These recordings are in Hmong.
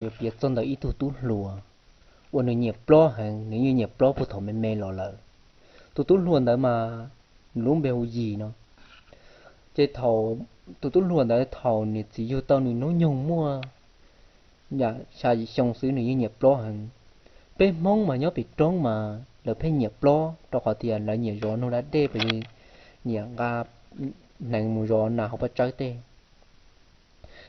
yuav piav txog ntawm ib tug tub hluas uas nws nyiam plob heev, nws yeej nyiam plob puag thaum me me los lawm. Tus tub hluas ntawd mas nws lub npe hu Yis no. Ces thaum tus tub hluas ntawd thaum niam txiv yug tau nws hnub nyoog muaj xya yim xyoo xwb nws yeej nyiam plob heev. Peb Hmoob mas nyob pem roob mas lawv pheej nyiam plob rau qhov tias lawv nyiam zov noog da dej, nyiam nqa hneev mus zov nas hauv paj tsawb tej.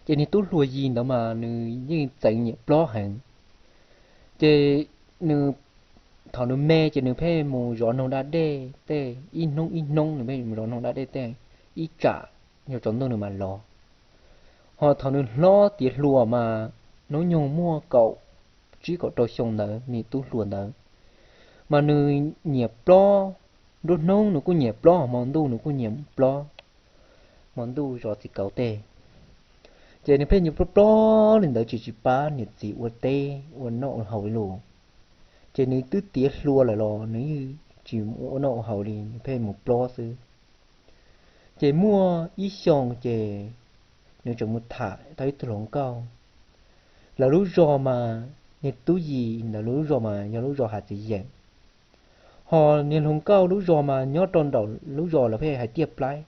Ces niag tub hluas Yis ntawd mas nws yeej txeev nyiam plob heev. Ces nws, thaum nws me ces nws pheej mus zov noog da dej tej, ib hnub ib hnub nws pheej mus zov noog da dej tej, ib tsam yog tsaus ntuj nws mam los. Ho thaum nws hlob tiav hluas mas hnub nyoog muaj kaum tsib kaum rau xyoo ntawd, niag tub hluas ntawd mas nws nyiam plob. Nruab hnub nws kuj nyiam plob, hmo ntuj nws kuj nyiam plob, hmo ntuj zov txiv kauv tej. Ces nws pheej nyiam plob plob li ntawd tsis tsis pab niam txiv ua teb ua noj ua haus li lus. Ces nws twb tiav hluas lawm los nws yeej tsis ua noj ua haus li, nws pheej mus plob xwb. Ces muaj ib xyoo ces nws tseem mus tham tau ib tug hluas nkauj. Lawv lub zos mas, niag tub Yis ntawd lub zos mas yog lub zos Hav Txiv Yeem. Ho niag hluas nkauj lub zos mas nyob rau nraum lub zos lawv pheej hais Tiaj Plaib.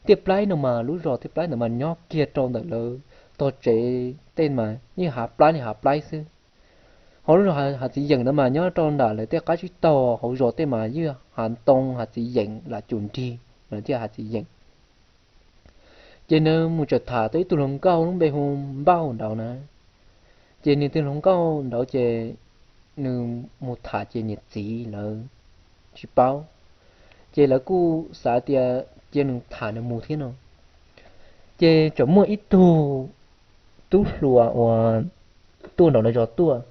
Tiaj Plaib no mas lub zos Tiaj Plaib ntawd mas nyob kiag rau ntawm lawv tog tsev tej mas yeej hav plaib li hav plaib xwb. Ho lub zos Hav Txiv Yeem ntawd mas nyob rau nram lawv tej qab tsib taug hauv zos tej mas yeej hav ntoo Hav Txiv Yeem lam cum nrig lawv thiaj Hav Txiv Yeem. Ces nws mus txawm tham tau ib tug hluas nkauj lub npe hu Npauj nraud na. Ces nws tus hluas nkauj nraud ces nws mus tham ces niam txiv lawv tsis paub, ces lawv kuj xav tias cia nws tham nws mus thiab no. Ces tseem muaj ib tug tub hluas uas tuaj nraum lawv zos tuaj,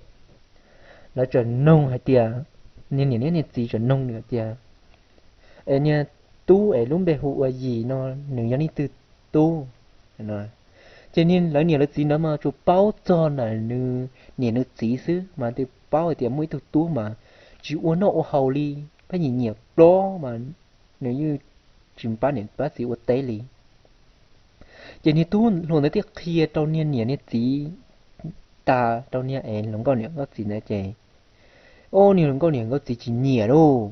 lawv tseem noog hais tias, niag niam niag txiv tseem noog nws hais tias, es niag tub es lub npe hu ua Yis no nws yog leej twg tub? Ces lawv niam lawv txiv ntawd mas tsuas paub txog ntawm nws niam nws txiv xwb mas twb paub hais tias muaj ib tug tub mas tsis ua noj ua haus li, pheej nyiam nyiam plob mas nws yeej tsis pab niam pab txiv ua teb li. Ces niag tub hluas ntawd thiaj qhia rau niag niam niag txiv tas rau niag es hluas nkauj niam nkauj txiv ntawd ces, o, niag hluas nkauj niam nkauj txiv tsis nyiam lauj.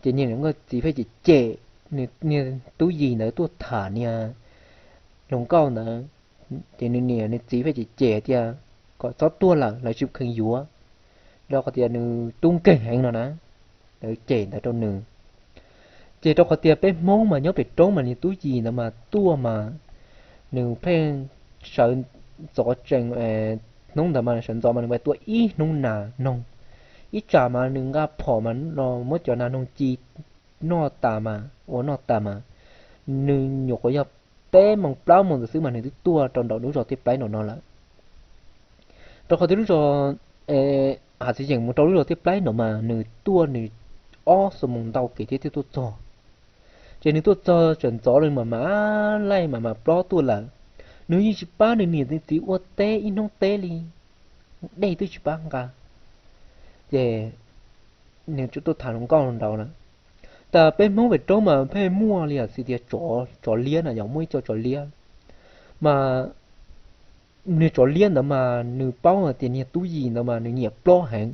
Ces niag hluas nkauj txiv pheej cem cem niag tub Yis ntawd tuaj tham niag hluas nkauj ntawd. Ces nws niam nws txiv pheej cem cem tias kom txhob tuaj lawm, lawv tsis kheev yuav, rau qhov tias nws tub nkeeg heev no na. Lawv cem ntawd rau nws. Ces rau qhov tias peb Hmoob mas nyob pem roob mas niag tub Yis ntawd mas tuaj mas nws pheej sawv ntxov tsees, hnub ntawd mas sawv ntxov mas nws ua tua ib hnub nas noog. Ib tsam mas nws nqa phom mas muab cov nas noog ci noj tas mas ua noj tas mas nws nyuam qhuav yog peb moos plaub moos ntawd xwb mas nws twb tuaj rau nraum lub zos Tiaj Plaib nraum no lawm. Rau qhov tias lub zos Hav Txiv Yeem mus rau lub zos Tiaj Plaib no mas nws tuaj nws ob xuab moos ntau kev thiab thiaj tuaj txog. Ces nws tuaj txog tseem ntxov li mas mam laij mas mam plob tuaj lawm. Nws yeej tsis pab nws niam nws txiv ua teb ib hnub teb li, dej twb tsis pab nqa. Ces nws tuaj tham hluas nkauj nraud na. Tas peb Hmoob pem roob mas pheej muaj li xws tias tsov liab na, yog muaj ib co tsov liab mas niag tsov liab ntawd mas nws paub hais tias niag tub Yis ntawd mas nws nyiam plob heev.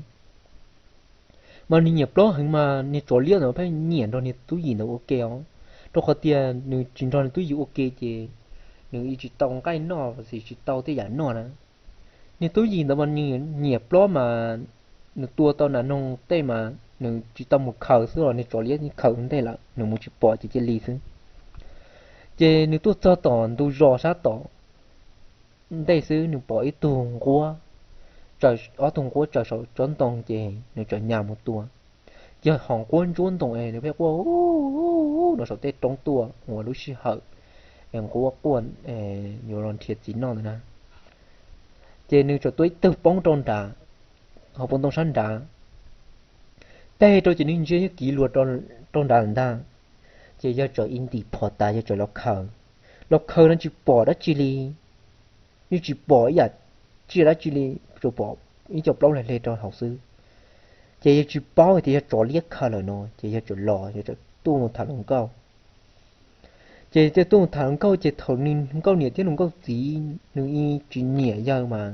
Mas nws nyiam plob heev mas niag tsov liab ntawd pheej nyiam nrog niag tub Yis ntawd ua ke os, rau qhov tias nws tsis nrog niag tub Yis ua ke ces nws tsis tau nqaij noj, tsis tau tej yam noj na. Niag tub Yis ntawd mas nws nyiam plob mas nws tua tau nas noog tej mas nws tsis tau mus khaws xwb los niag tsov liab khaws ntej lawm, nws mus tsis pom ces cia li xwb. Ces nws tuaj txog tom ntug zos sab tom ntej xwb nws pom ib tug nquab, ob tug nquab tsaws saum tsob ntoo ces nws txawm nyas mus tua. Ces ho nquab ntsuab ntoo es nws pheej quaj no saum tej roob tuaj uas lub sij hawm es nquab quaj yuav los nrhiav txiv noj ntawd na. Ces nws txawm tua ib tug poob rau nrad, hauv paus ntoo sab nrad, teg rau ces nws ntsia yeej kiv luag rau nrad lawm ntag. Ces yawg txawm ib ntim phom tas yawg txawm los khaws. Los khaws no tsis pom dab tsi li, yeej tsis pom ib yam tsiaj dab tsi li, tsuas pom ib co plaub hle hle rau hauv xwb. Ces yawg tsis paub tias yog tsov liab khaws lawm no ces yawg txawm los yawg txawm tuaj mus tham hluas nkauj. Ces tuaj mus tham hluas nkauj ces thaum nws nkauj niam thiab hluas nkauj txiv nws tsis nyiam yawg mas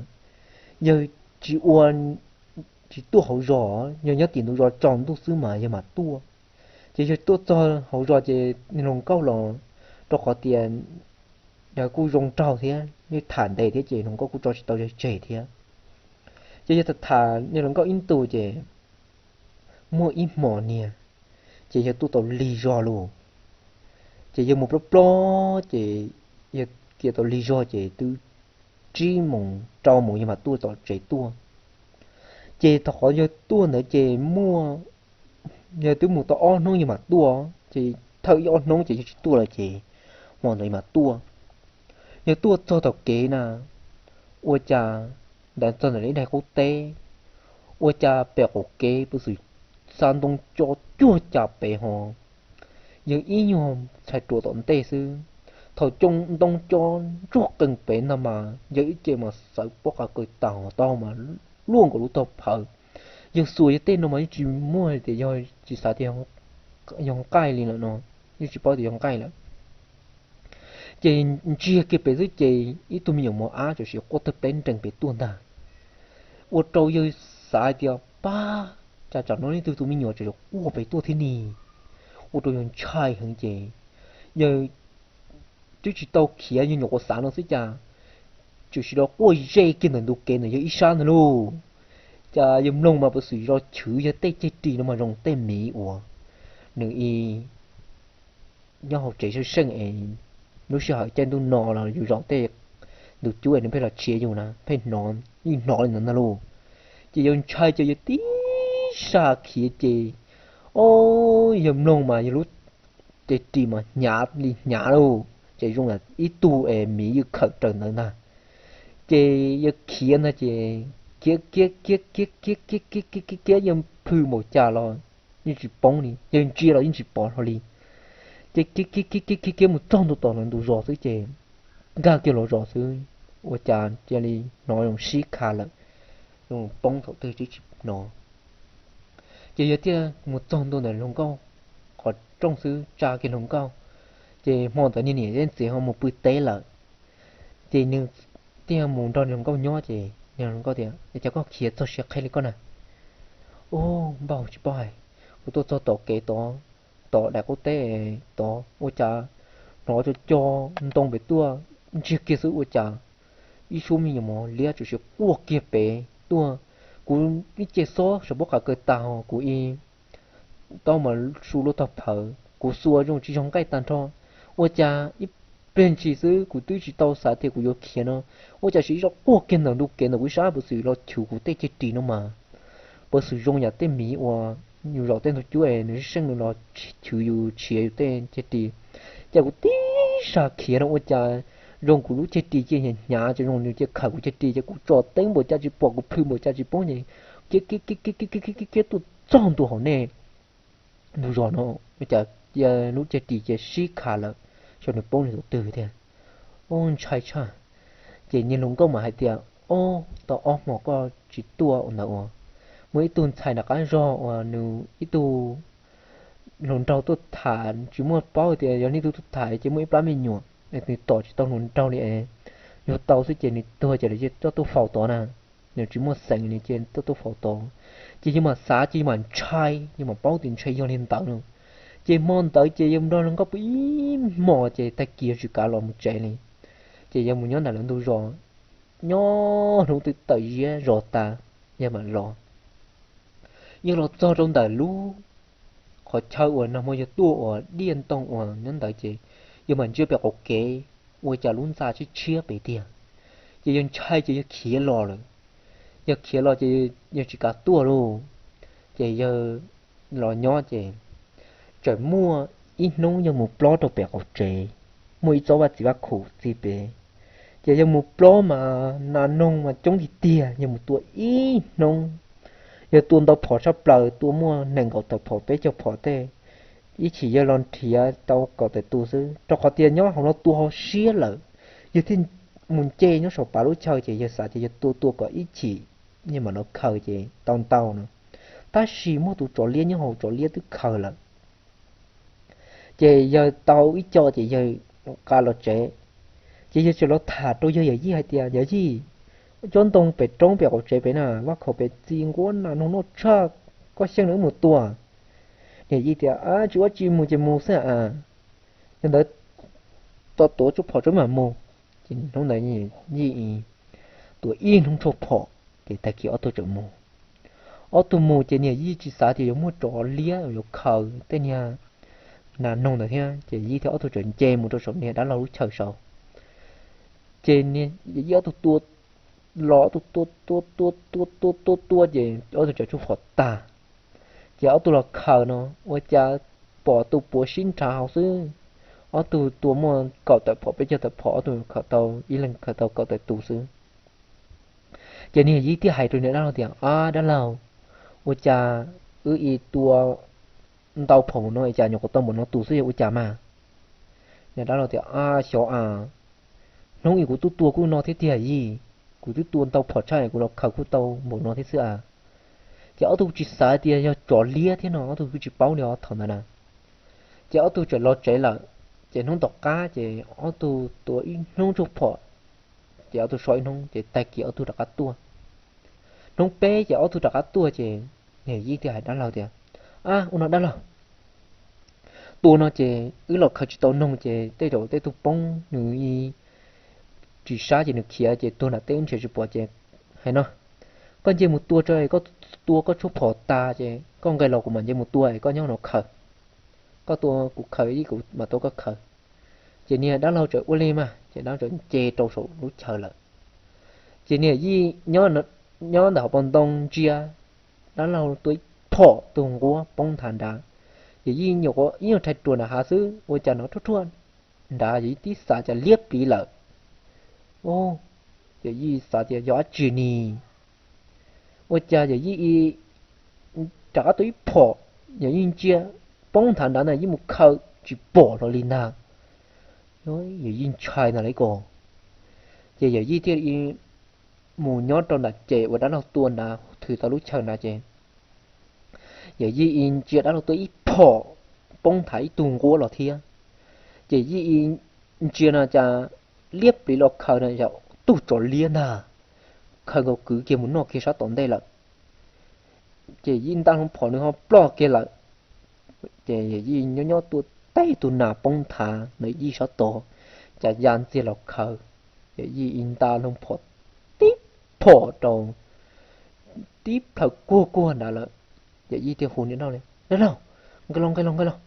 yawg tsis ua, tsis tuaj hauv zos, yawg nyob tim ntug zos tsaus ntuj xwb mas yawg mam tuaj. Ces yawg tuaj txog hauv zos ces niag hluas nkauj los, rau qhov tias yawg kuj zoo nraug thiab yawg tham ntev thiab ces hluas nkauj kuj tso tsis tau yawg tseg thiab. Ces yawg tham tham niag hluas nkauj ib ntus ces muaj ib hmos niag, ces yawg tuaj tau lig zog lawm. Ces yawg mus plob plob ces yawg kiag tau lig zog ces twb tsib moos rau moos yawg mam tuaj tom tsev tuaj. Ces thaum qhov yawg tuaj ntawd ces muaj, yawg twb mus tau ob hnub yawg mam tuaj, ces thawj ib ob hnub ces yawg tsis tuaj lawm ces hmo ntawd yawg mam tuaj. Yawg tuaj txog tom kev na, ua cas ntawd txog ntawm ib daim qub teb, ua cas pem qaum kev puas xwm xa ntoo co cuag cas pem ho yawg ib nyuag ntshai ruam tom ntej xwb. Thaum coo ntoo co ntsuag qees pem ntag mas yawg ib ce mas xawv pob qa kaw tag ho taub hau mas luaj nkaus lub tog phawv. Yawg xuas yawg tej no mas yeej tsis muaj tias yog, tsis xav tias yog nqaij li lawm no, yeej tsis paub tias yog nqaij lawm. Ces ntsiag kiag pem xwb ces ib tug me nyuam mos ab tam sim quaj tawg peb nrees pem tuaj ntag. Ua rau yawg xav hais tias pab, cas tsam no ib tug tus me nyuam tseem quaj pem tuaj thiab ni. Ua rau yawg ntshai heev ces yawg twb tsis tau khiav, yawg nyuam qhuav xav no xwb cas tseem sim los quaj ze kiag ntawm ntug kev ntawm yawg ib sab ntag lauj. Cas yawg mloog mas puas xwm zos chwv yawg tej ceg ris no mas zoo tej miv uas nws ib nyob hauv tsev seej seej es lub sij hawm caij ntuj no los yus zaum tej ntug cub es nws pheej los tshiav yus na, pheej hnov, yeej hnov li ntawd ntag lauj. Ces yawg ntshai ces yawg tib sab khiav ces, o, yawg mloog mas yawg lub ceg ris mas hnyav li hnyav lauj, ces zoo ib tug es miv yawg khawm raws ntawd ntag. Ces yawg khiav ntag ces khiav khiav khiav khiav khiav khiav khiav khiav khiav khiav yawg plhws npaum cas los yeej tsis poob li, yawg ntsia los yeej tsis pom hlo li. Ces khiav khiav khiav khiav khiav mus txog ntua tom lawv ntug zos xwb ces nkag kiag los zos xwb, ua cas cia li hnov zoo sib kha lawm, zoo poob thaum twg tsis hnov. Ces yawg thiaj mus txog ntua ntawm hluas nkauj qhov rooj xwb, tsa kiag hluas nkauj. Ces hmo ntawd niag niam thiab txiv ho mus pw teb lawm, ces nws thiaj mus nrog hluas nkauj nyob ces hluas nkauj tias, Cas koj khiav txog siab qhib li koj na? Ub, npauj tsis paub hais, kuv tuaj txog tom kev tod, tom daim qub teb tod ua cas hnov co co ntoo pem tuaj, ntsiag kiag xwb ua cas ib suab me nyuam mos liab tseem sim quaj kiag pem tuaj. Kuv ib ce xob saum pob qa kaw tas ho kuv ib taub mas su luaj tog phawv, kuv xuas zoo tsis zoo nqaij tag nrho. Ua cas ib pliag ntshis xwb kuv twb tsis tau xav tias kuv yuav khiav no, ua cas sim ib zaug quaj kiag ntawm ntug kev ntawm kuv ib sab puas xwm los chwv kuv tej ceg ris no mas. Puas xwm zoo yam tej miv uas yus zaum tej ntug cub es nws seej nws los chwv yus, tshiav yus tej ceg ris. Ces kuv tib sab khiav no ua cas zoo kuv lub ceg ris cia hnyav hnyav ces zoo nws cia khawm kuv ceg ris ces kuv tso teeb npaum cas tsis pom, kuv plhws npaum cas tsis poob ces khiav khiav khiav khiav tuaj txog ntua hauv nej ntug zos no, ua cas cia lub ceg ris cia sib kha lawm, xyov nws poob li thaum twg tiag. Ub, ntshai tshaj. Ces niag hluas nkauj mas hais tias, Ob, tau ob hmos koj tsis tuaj ua ntawd uas muaj ib tug ntxhais nram qab zog uas nws ib tug hluas nraug tuaj tham, tsis muaj paub tias yog leej twg tuaj tham ces muaj ib plab me nyuam, nws tom tsis tau hluas nraug li es, yug tau xwb ces nws tuag ces lawv coj tuaj faus tod na. Nws tsis muaj xeem li ces coj tuaj faus tod. Ces yawg mam xav ces yawg mam ntshai, yawg mam paub tias ntshe yog li ntawd no. Ces hmo ntawd ces yawg nrog hluas nkauj pw ib hmos ces tag kis yawg tsis kav los mus tsev li. Ces yawg mus nyob ntawm lawv ntug zos, nyob hnub twg tawm ziab zos tas, yawg mam los. Yawg los txog rau ntawm lub qhov chaw uas nag hmo yawg tuaj uas diaj ntoo uas nyob ntawd ces yawg mam ntsia pem qaum kev, ua cas lub ntxa tshiab tshiab pem tiag. Ces yawg ntshai ces yawg khiav los lawm. Yawg khiav los ces yawg tsis kav tuaj lauj. Ces yawg los nyob ces txawm muaj ib hnub yawg mus plob rau pem qaum tsev, muaj ib tsob vaj txiv vaj khaum txij pem. Ces yawg mus plob mas nas noog mas coob tiag tiag, yawg mus tua ib hnub. Yawg tua ntau phom tshaj plaws, tua muaj nees nkaum tawm phom peb caug phom tej. Ib chim yawg los nrhiav tau kaum tawm tus xwb, rau qhov tias nyob hauv no tua hauv siab lawm. Yawg thiaj mus nce nyob saum pav lub chaw ces yawg xav tias yawg tua tua kom ib chim yawg mam los khaws ces tau ntau no. Tab sis muaj tus tsov liab nyob hauv, tsov liab twb khaws lawm. Ces yawg tau ib co ces yawg nqa los tsev. Ces yawg txawm los tham rau yawg yawm yij hais tias, Yawm yij, tsob ntoo pem roob pem qaum tsev pem na, vaj khaum pem txi nquab nas noog noj tshaj, koj xyeej no wb mus tua. Niam Yij tias, Tsis ua tsis mus ces mus xwb a. Yog ntawd, tau tuav tshuaj phom tso mam mus. Ces hnub ntawd Yij tuav ib hnub tshuaj phom, ces tag kis ob tug txawm mus. Ob tug mus ces niam Yij tsis xav tias yuav muaj tsov liab yuav khaws tej niag nas noog ntawd thiab, ces Yij thiab ob tug txawm nce mus rau saum niag dab laug lub chaw saud. Ces Yij ob tug tua, los ob tug tua tua tua tua tua tua tua ces ob tug tsav tshuaj phom tag. Ces ob tug los khaws no, ua cas pom tus puav sib nrhav hauv xwb. Ob tug tua muaj kaum tawm phom peb caug tawm phom, ob tug khaws tau, ib leeg khaws tau kaum tawm tus xwb. Ces niag Yij thiaj hais rau niag dab laug tias, Ab dab laug, ua cas wb ib tua ntau phom no es cas nyuam qhuav tau npaum no tus xwb, yog ua cas mas? Niag dab laug tias, Ab xyov a, hnub ib kuv twb tua kuj no thiab tiag Yij, kuv twb tua ntau phom tshaj kuv los khaws kuj tau npaum no thiab xwb a. Ces ob tug tsis xav tias yog tsov liab thiab no, ob tug kuj tsis paub li os thaum ntawd na. Ces ob tug txawm los tsev lawm. Ces hnub tom qab ces ob tug tua ib hnub tshuaj phom, ces ob tug so ib hnub ces tag kis ob tug rov qab tuaj. Hnub peb ces ob tug rov qab tuaj ces niag Yij thiaj hais dab laug tias, Ab ua no dab laug, tua no ces wb los khaws tsis tau noog ces tej zaum tej tug poob nws tsis sab ces nws khiav ces tuag nram teb wb nrhiav tsis pom ces hais no, koj nce mus tua tso, koj tua koj tshuaj phom tas ces koj nqes los kuv mam nce mus tua, koj nyob no khaws. Koj tua kuv khaws, Yij kuv mam tua koj khaws. Ces niag dab laug txawm ua li mas ces dab laug txawm nce rau saum lub chaw lawm. Ces niag Yij nyob ntawm hauv paus ntoo ntsia dab laug tua ib phom tus nquab poob nthav nrad. Yawm Yij nyuam qhuav ib nyuag rhais ruas nram hav xwb ua cas hnov ruaj ruaj nrad, Yawm Yij tib xav cas liab pliv lawm. Yawm Yij xav tias yog dab tsi ni, ua cas Yawm Yij rov qab tua ib phom, Yawm Yij ntsia poob nthav nrad ntag, Yij mus khaws tsis pom hlo li ntag. Yawm Yij ntshai ntag lauj ko. Ces Yawm Yij thiaj mus nyob rau nram ces uas dab laug tua nrad, thwm tau lub chaw nrad ces Yawm Yij ntsia dab laug tua ib phom poob nthav ib tug nquab los thiab. Ces Yij ntsia no cas liab pliv los khaws no yog tug tsov liab ntag, khaws nkaus kwv kiag mus noj kiag sab tom ntej lawm. Ces Yij nta hlo phom nws ho ploj kiag lawm. Ces Yawm Yij nyob nyob tua teb tus nas poob nthav ntawd Yij sab tod, cas ya ntxiag los khaws. Yawm Yij nta hlo phom tib phom rau tib plhaw kuag kuag nrad lawm. Yawm Yij thiaj hu niag dab laug, Dab laug, nqes los nqes los nqes los,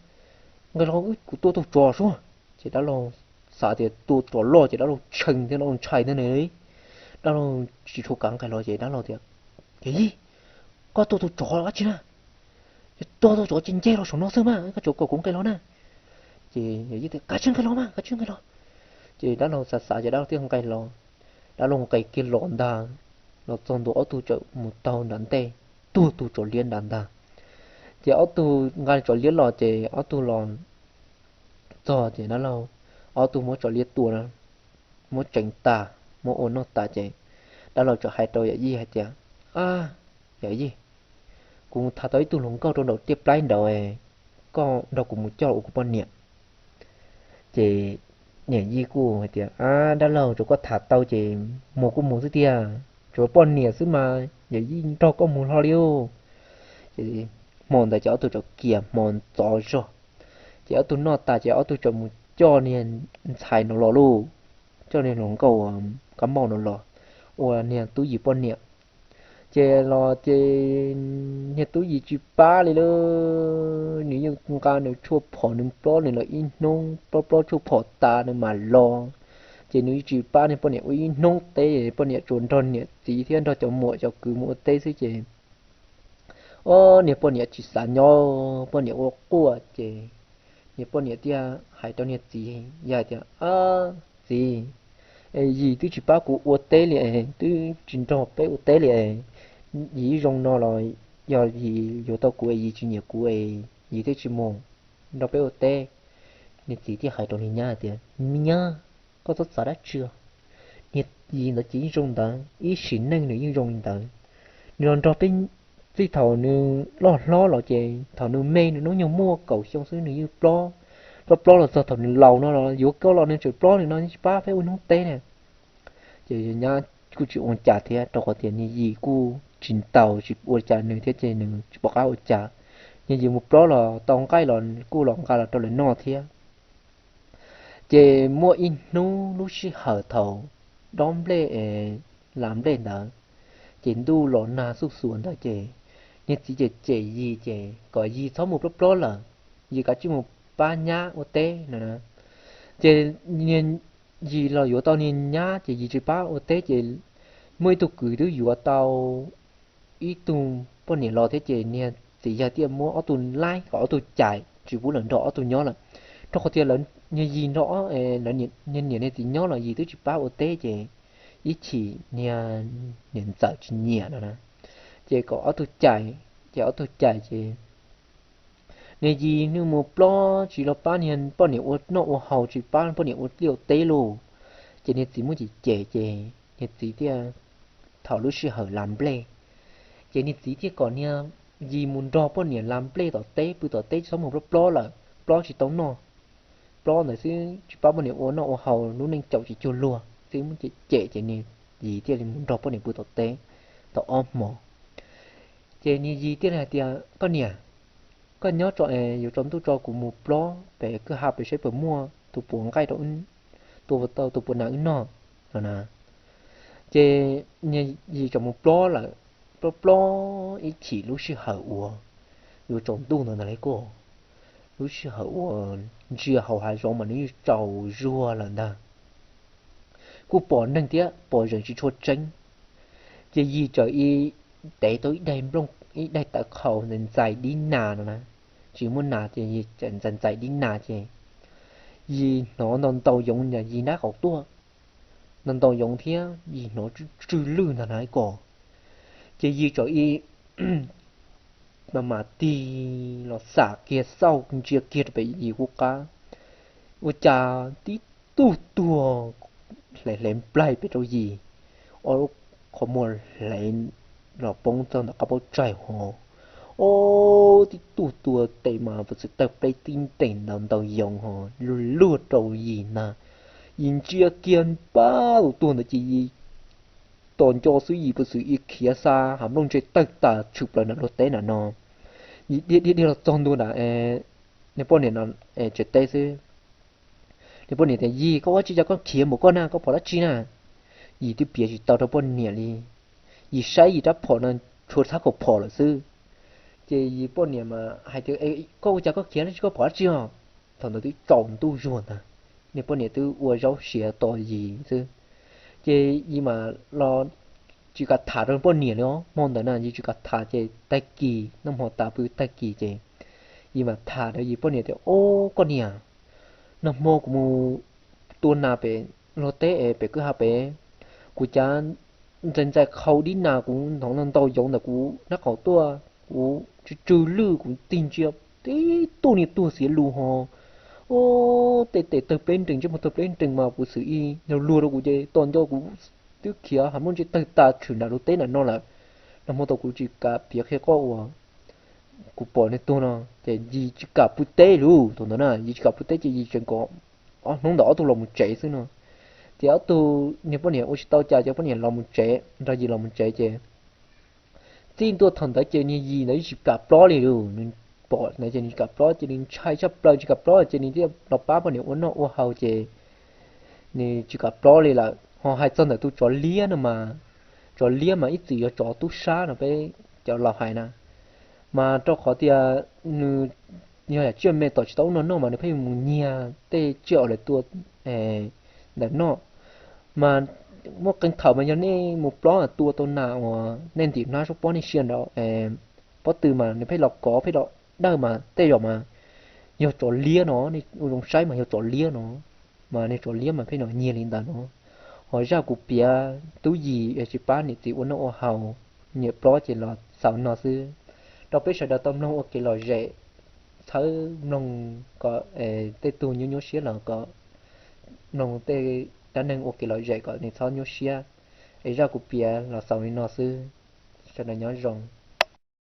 nqes los wb kuv tua tug tsov suab. Ces dab laug xav tias tua tsov loj ces dab laug tshee thiab dab laug ntshai thiab ne. Dab laug tsis tshua kam nqes los ces dab laug tias, Yawm Yij, koj tua tug tsov dab tsi na? Yog tua tug tsov ces nce los saum no xwb mas, koj tsuas kom kuv nqes los na. Ces Yawm Yij tias, Kav tsij nqes los mas, kav tsij nqes los. Ces dab laug xav xav ces dab laug thiaj nqes los. Dab laug nqes kiag los ntag, los txog ntua ob tug txawm mus taug nram ntej, tuag tug tsov liab nrad ntag. Ces ob tug nqa tsov liab los ces ob tug los txog ces dab laug, ob tug muab tsov liab tua, muab tseev tas, muab ua noj tas ces dab laug txawm hais rau Yawm Yij hais tias, Ab, Yawm Yij, kuv mus tham tau ib tug hluas nkauj rau nraum tiaj plaib nraud, koj nrog kuv mus coj ua kuv poj niam. Ces Yawm Yij kuj hais tias, Ab dab laug, tsuav koj tham tau ces mus kuj mus xwb tiag, tsuav poj niam xwb mas Yawm Yij nrog koj mus hlo li. Ces hmo ntawd ces ob tug txawm kiag hmo ntxov zog, ces ob tug noj tas ces ob tug txawm mus coj niag ntxhais no los lauj, coj niag hluas nkauj kab npauj no los ua niag tub yis poj niam. Ces los ces niag tub yis tsis pab li lauj, nws yeej nqa nws tshuaj phom nws plob nws los ib hnub, plob plob tshuaj phom tas nws mam los. Ces nws yeej tsis pab niag poj niam ua ib hnub teb, poj niam tsuas nrog niam txiv thiab nrog cov muam cov kwv mus ua teb xwb ces, o, niag poj niam tsis xav nyob, poj niam ua quaj ces niag poj niam thiaj hais rau niag txiv yawg tias, Txiv, yis twb tsis pab kuv ua teb li, twb tsis nrog peb ua teb li, yis zoo no los yog yis yuav tau kuv es yis tsis nyiam kuv, yis thiaj tsis mus nrog peb ua teb. Niag txiv thiaj hais rau niag nyab tias, Me nyab, koj txhob xav dab tsi, niag yis ntawd ces yeej zoo ntawd, ib sim neej nws yeej zoo li ntawd. Nws los nrog peb txij thaum nws loj hlob los ces thaum nws me nws hnub nyoog muaj kaum xyoo xwb nws yeej plob, plob plob los txog thaum nws laus no los yuav koj los nws tseem plob li no, tsis pab peb ua hnub teb na. Ces nyab kuj tsis ua cas thiab, rau qhov tias niag Yis kuj tsis ntaus tsis ua cas nws thiab ces nws tsis pom qab ua cas. Niag Yis mus plob los tau nqaij los kuj los nqa los rau lawv noj thiab. Ces muaj ib hnub lub sij hawm thaum dob nplej, las nplej ntawd, ces ntuj los nag xuj xuav ntawd ces niag txiv ces cem Yis ces kom Yis txhob mus plob plob lawm, Yis kav tsij mus pab nyab ua teb no. Ces niag Yis los yuav tau niag nyab ces Yis tsis pab ua teb ces muaj ib tug kwv twb yuav tau ib tug poj niam los thiab ces niag txiv yawg thiaj muab ob tug laib kom ob tug cais tsis pub lawv nrog ob tug nyob lawm, rau qhov tias niag Yis nrog niag niam niag txiv nyob los Yis twb tsis pab ua teb ces ib chim niag niam ntxawm tsis nyiam no na. Ces kom ob tug cais, ces ob tug cais ces niag Yis nws mus plob tsis los pab niag poj niam ua noj ua haus, tsis pab poj niam ua liaj ua teb lauj. Ces niag txiv muab cem cem ces niag txiv thiaj, thaum lub sij hawm las nplej, ces niag txiv thiaj kom niag Yis mus nrog poj niam las nplej tom teb, pw tom teb txhob mus plob plob lawm, plob tsis tau noj. Plob ntawd xwb tsis pab poj niam ua noj ua haus, lub neej caum tsis cuag luag xwb, muab cem cem ces niag Yis thiaj li mus nrog poj niam pw tom teb tau ob hmo. Ces niag Yis thiaj li hais tias, Koj niam, koj nyob tso es yuav tsaus ntuj tso kuv mus plob pem kwj ha pem saib puas muaj tus puav nqaij rau, tua tau tus puav nas wb noj no na. Ces niag Yis txawm mus plob lawm, plob plob ib chim lub sij hawm uas yuav tsaus ntuj ntawd ntag lauj, lub sij hawm uas ntsia hauv hav zoov mas nws yeej tsaus zuag lawm ntag. Kuj pom neeg thiab pom zeem tsis tshua tseeb. Ces Yis txawm ib tev tau ib daig nplooj, ib daig tawv qhau ntxais ntxais dib nas no na, tsis muaj nas ces Yis txawm ntxais ntxais dib nas ces Yis hnov ntau ntau yoov ntawm Yis nrab qaum tuaj, ntau ntau yoov thiab Yis hnov tsw lwj ntag na ib ko. Ces Yis txawm ib mam mam tig los xam kiag xauj ntsia kiag rau pem Yis kuj qab, ua cas tib tug tuag hle hle nplaig pem rau Yis, ob lub qhov muag hle los poob txog ntawm qab paub tsaig ho. Ob, tib tug tuag tes mas puas txwv tawg pleb tib ntees ntau ntau yoov ho luag luag rau Yis ntag. Yis ntsia kiag npab tus tuag ntawd ces Yis tos nco xwb Yis puas txwv ib khiav xa hav nplooj ntse tawg tas tshwm plaws nram luag teb nram no. Yis dhia dhia dhia los txog ntua nram niag poj niam no tsev teb xwb. Niag poj niam tias, Yis, koj ua tsi cas koj khiav npaum koj na, koj phom dab tsi na? Yis twb piav tsis tau rau poj niam li. Yis saib Yis rab phom no tshuav txhab kaum phom lawm xwb. Ces Yis poj niam mas hais tias, Koj ua cas koj khiav dab tsi, koj phom dab tsi os? Thaum ntawd twb tsaus ntuj zuag ntag, niag poj niam twb ua zaub siav tos Yis xwb. Ces Yis mam los tsis kam tham rau poj niam li os. Hmo ntawd na Yis tsis kam tham ces tag kis noj hmo tas pw tag kis ces Yis mam tham rau Yis poj niam tias, Ob, koj niam, nag hmo kuv mus tua nas pem luag teb es pem kwj ha pem, kuv cav ntxais ntxais qhau dib nas kuv hnov ntau yoov ntawm kuv nrab qaum tuaj, kuv tsw tsw lwj kuv tig ntsia tib tug niag tuag xiav lus ho, ob, tej tes tawg pleb nrees, ntsej muag tawg pleb nrees mas puv xwm ib yog luag rau kuv ces tos nco kuv twb khiav hav nplooj ntse tawg tas tshwm nram luag teb nram no lawm. Nag hmo tau kuv tsis kam piav qhia koj uas kuv pom niag tuag no ces Yis tsis kam pw teb lawm. Thaum ntawd na Yis tsis kam pw teb ces Yis tseem kom ob hnub ntawd ob tug los mus tsev xwb no. Ces ob tug niag poj niam ua tsis tau cas ces poj niam los mus tsev, nrog Yis los mus tsev ces txij ntua thaum ntawd ces niag Yis ntawd yeej tsis kam plob li lawm. Nws pom ntawd ces nws tsis kam plob ces nws ntshai tshaj plaws tsis kam plob ces nws thiaj los pab poj niam ua noj ua haus ces nws tsis kam plob li lawm. Ho hais txog ntawm tus tsov liab no mas, tsov liab mas ib txwm yog tsov tub sab no peb cov laus hais na, mas rau qhov tias nws yog yam tsiaj me tom tsis tau ub no noj mas nws pheej mus nyiag tej tsiaj uas lawv tua ntawm noj. Mas muaj qee thaum mas yog nej mus plob tua tau nas uas nej ntim hnab suab pob nej sia nrad pob tw mas nws pheej los kov pheej los dawj mas tej zaum mas yog tsov liab no, nej ua zoo saib mas yog tsov liab no, mas niag tsov liab mas pheej los nyiag li ntawd no. Ho zaj kuv piav tub Yis tsis pab niam txiv ua noj ua haus, nyiam plob ces los xaus no xwb. Rau peb sawv daws tau mloog ua kev lom zem, txhawb mloog kom tej tug nyuaj nyuaj siab los kom mloog tej dab neeg ua kev lom zem kom nws txhob nyuaj siab. Es zaj kuv piav los xaus li no xwb. Sawv daws nyob zoo.